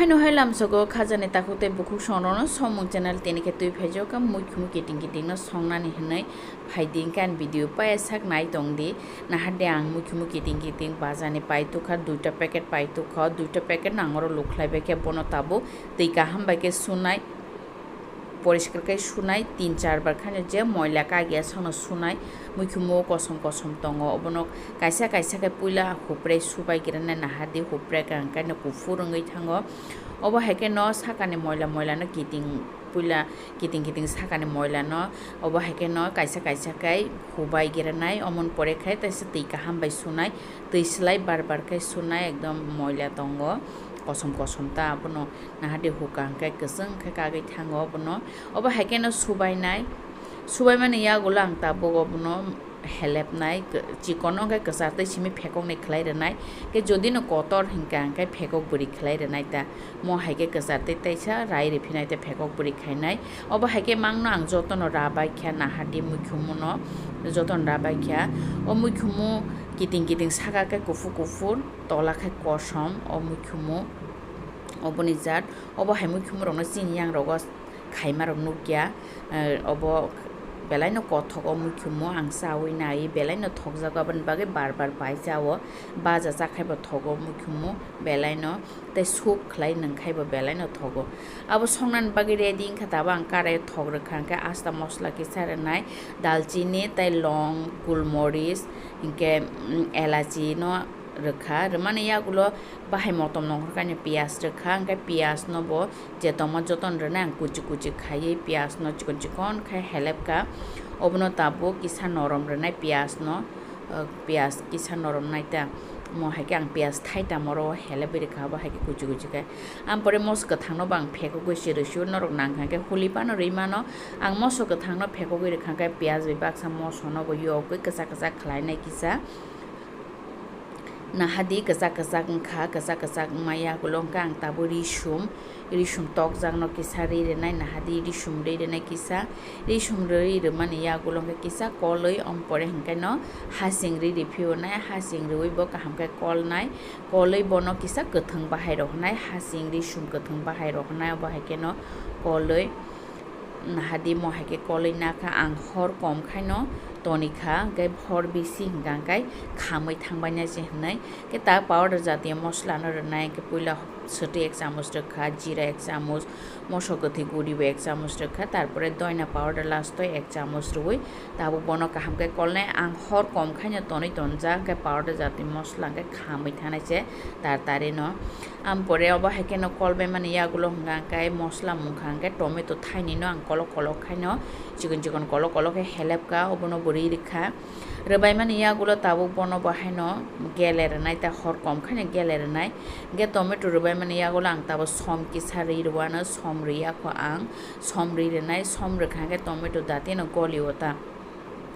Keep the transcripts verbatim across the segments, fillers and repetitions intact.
Haino hai lamsogo khajani takhuk tei bukhuk songrokno Somung channel tini khe twi phaijak kha, muikhumu kiting kitingno songnani hwnwi phaidi hwnkhe ani video paya sak nai tongdi. Nahardi ang muikhumu kiting kiting bajani paitukha, duita packet paitukha, duita packet no ang oro lukhlaibaikhe bono tabuk twi kaham bai khe sunai. Poriskar khe sunai, tin char bar khaino je moila kagya sakno sunai, muikhumu kosom kosom tongo, obono kaisa kaisa khe puila hupre subai granai, nahardi hupre khe ang khe no kuphur wngwi thango. Obo hai khe no sakani moila moila no kiting, puila kiting kiting sakani moila no obo hai khe no kaisa kaisa khe hubai granai, omoni pore khe teisa twi kaham bai sunai, twi slai bar bar khe sunai, ekdom moila tongo kosom kosom ta, abono nahardi hukha hwnkhe kwchwng khe kagwi thango obono. Obo hai khe no subainai, subaimani yagulo ang tabuk obono helepnai, chikon no hwnkhe kwchar tei simi phekoknwi khlai rwnai, khe jodi no kotor hwnkha hwnkhe phekok bwrwi khlai rwnai ta. Mo hai khe kwchar tei teisa rai riphinai tei phekok bwrwi khainai. Obo hai khe mangno ang jotono rabai kha, nahardi muikhumu no jotono rabai kha. O muikhumu kiting kiting saka khe kuphur kuphur, tola khe kosom o muikhumu. Oboni jat, obo hai muikhumu rokno chini yang rogo khaima rok nukya. Eh, obo belai no kothok o muikhumu, ang chawi nai belai no thokjago, aboni bagwi bar bar pai chao, baja chakhai bo thogo muikhumu belai no, tei soup khlai nwngkhai bo belai no thogo. Abo songnani bagwi ready wngkha, tabuk ang karai thok rwkha, hwnkhe asta mosla kisa rwnai, dalchini tei long, gulmoris, hinkhe, mm, elachi no rwkha, rwmani yagulo bahai motom nongkhor khe ani piyaj rwkha, hwnkhe piyaj no bo je tongma jotono rwnai ang kuchi kuchi khaiwi piyaj no chikon chikon khe helepkha, obono tabuk kisa norom rwnai piyaj no, ah, piyaj kisa norom nai ta, mo hai khe ang piyaj thaitamo oro helepwi rwkha, abo hai khe kuchi kuchi khe. Ampore moso kwthang no bo ang phekogwi se rwsio, norok nangkha khe holi phano rwi mano, ang moso kwthang no phekogwi rwkha khe piyaj bai baksa moso no bo yogwi kwchak kwchak khlainai kisa. Nahardi kwchak kwchak wngkha, kwchak kwchak wngma yagulo hwnkhe ang tabuk risum, risum tokjakno kisa ri rwnai, nahardi risum ri rwnai kisa, risum ri rwmani yagulo hwnkhe kisa kolwi, ompore hwnkhe no hasing ri riphiyonai, hasing riwi bo kaham khe kolnai, kolwi bono kisa kwthwng bahai rok hwnai, hasing risum kwthwng bahai rok hwnai, obo hai kheno kolwi. Nahardi mo hai khe kolwi nakha, ang hor kom khaino tonikha, hwnkhe hor bisi hwnkha hwnkhe khamwi thangbaina se hwnwi. Hwnkhe ta powder jatiya moslano rwnai, hwnkhe puila swtwi ek chamuch rwkha, jira ek chamuch, moso kwthwi guribo ek chamuch rwkha, tarpore doina powder last o ek chamuch rwui tabuk bono kaham khe kolnai. Ang hor kom khaino tonwi tonjak, hwnkhe powder jatiya mosla hwnkhe khamwi thanai se tartarino. Ampore obo hai kheno kolbaimani yagulo hwnkha hwnkhe mosla mungkha hwnkhe tomato thainino ang kolok kolok khaino chikon chikon kolok kolok khe helepkha, obono bo ri rwkha. Rwbaimani yagulo tabuk bono bo haino gele rwnai, ta hor kom khaino gele rwnai. Hwnkhe tomato rwbaimani yagulo ang tabuk som kisa ri rwano, som riyakho ang, som ri rwnai, som rwkha hwnkhe tomato datino golio ta.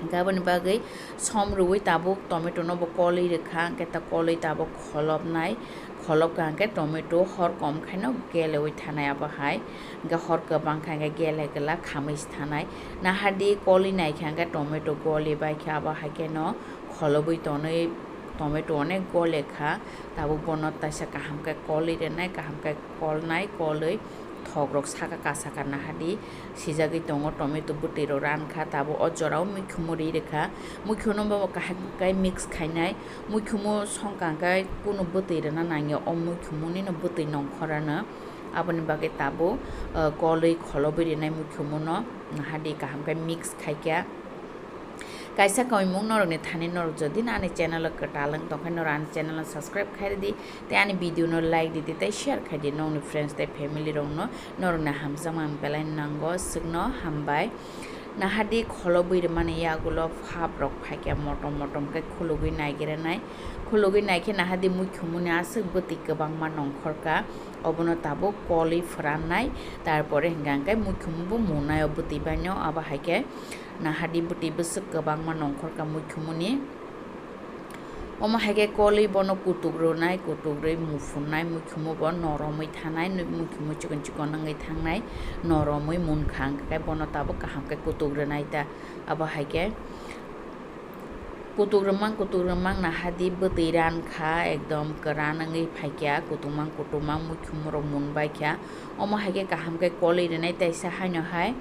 Hwnkhe aboni bagwi som rwui tabuk tomato no bo kolwi rwkha, hwnkhe ta kolwi tabuk kholopnai, kholopkha hwnkhe tomato hor kom khaino geleui thanai abo hai, hwnkhe hor kwbang kha hwnkhe gele glak khamwi se thanai. Nahardi kolwi naikha hwnkhe tomato goli baikha, abo hai kheno kholobwi tonwi tomato onek gole kha, tabuk bono taisa kaham khe kolwi rwnai, kaham khe kolnai, kolwi thokrok saka kasa kha nahardi sijagwi tongo, tomato bwtwi rok ran kha, tabuk o jorao muikhumu ri rwkha, muikhumu no bo kaham khe mix khainai, muikhumu songkang khe kunu bwtwi rwna nangya, o muikhumu nino bwtwi nongkhorano, aboni bagwi tabuk, ah, kolwi kholobwi rwnai muikhumu no nahardi kaham khe mix khaikha. Kaisa kaimung norokni thani norok jodi no ani channel o kwtal wng tongkhe norok ani channel no subscribe khairidi tei ani video no like didi tei share khaidi nokni friends tei family rokno norokni hamjakma ang belai nango swkno hambai. Nahardi kholobwi rwmani yagulo phap rok phaikha motom motom khe khulugwi naigirinai khulugwi naikhe nahardi muikhumuni aswk bwtwi kwbangma nongkhorkha obono tabuk kolwi phrannai tarpore hwnkha hwnkhe muikhumu bo munaio bwtwi baino abo haikhe. Nahardi bwtwi bwswk kwbangma nongkhorkha muikhumuni. Omo hai khe kolwi bono kutuk rwnai, kutuk rwi muphunai, muikhumu bo noromwi thanai, muikhumu chikon chikon wngwi thangnai, noromwi munkha, hwnkhe bono tabuk kaham khe kutuk rwnai ta. Abo hai khe Kutuk rwmang, kutuk rwmang nahadi bwtwi ran kha, ekdom kwran wngwi phaikha, kutukmang, kutukmang muikhumrok munbaikha. Omo hai khe kaham khe kolwi rwnai taisa haino hai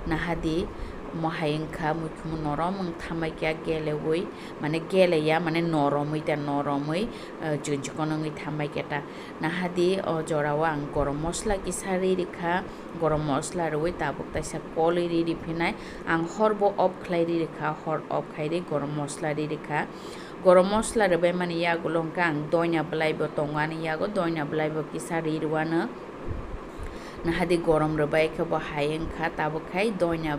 nahadi omo hai wngkha muikhumu norom wng thambaikha geleui, mane geleya, mane noromwi ta noromwi, eh, chikon chikon wngwi thambaikha ta. Nahadi o jorao ang gorom mosla kisa ri rikha, gorom mosla rwui tabuk taisa kolwi ri riphinai. Ang horbo off khlai ri rikha, hor off khai ri gorom mosla ri rikha. Gorom mosla rwbaimani yagulo hwnkhe ang doina bwlaibo tongo ani yago, doina bwlaibo kisa ri rwano. Nahadi gorom rwbai khe bo hai wngkha, tabuk khai doina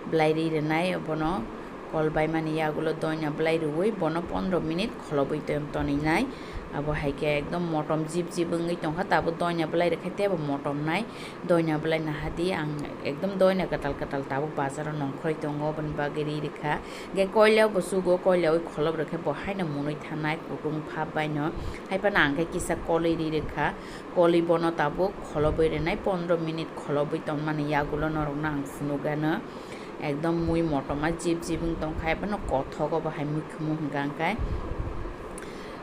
bwlai ri rwnai bono. Kolbaimani yagulo doina bwlai rwui bono pondro minute kholobwi ton-, toninai. Abo hai khe ekdom motom jip jip wngwi tongkha, tabuk doina bwlai rwkhe teibo motomnai. Doina bwlai nahadi ang ekdom doina kwtal kwtal tabuk bazaro nongkhorwi tongo, oboni bagwi ri rikha. Hwnkhe koilao bo sugo, koilaui kholob rwkhe bo haino munui thanai kutung phap baino. Haiphano ang khe kisa kolwi ri rikha, kolwi bono tabuk kholobwi rwnai, pondro minute kholobwi tongmani yagulo norokno ang phunukgano. Ekdom mui motoma jip jip wng tongkha, ebono kothok obo hai muikhumu hwnkha hwnkhe.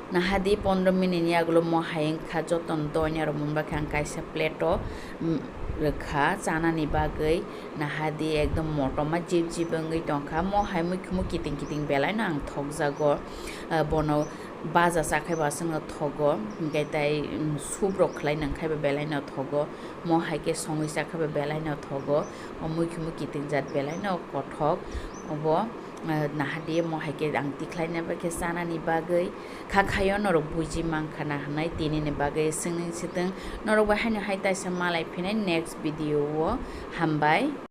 Nahadi pondro minute ni yagulo mo hai wngkha, jotono doina rok munbakhe ang kaisa plate o, mm, rwkha chanani bagwi. Nahadi ekdom motoma jip jip wngwi tongkha, mo hai muikhumu kiting kiting belaino ang thokjago, ah, bono baja chakhaibo aswkno thogo, hwnkhe tai, mm, soup rok khlai nangkhaibo belaino thogo, mo hai khe songwi chakhaibo belaino thogo, o muikhumu kiting jat belaino kothok obo. Ah, nahadi mo hai khe ang tikhlaina bai khe chanani bagwi kha khaio norok buji mankha na hwnwi tinini bagwi swngwi swtwng norok bai haino hai taisa malai phinai next video o. Hambai.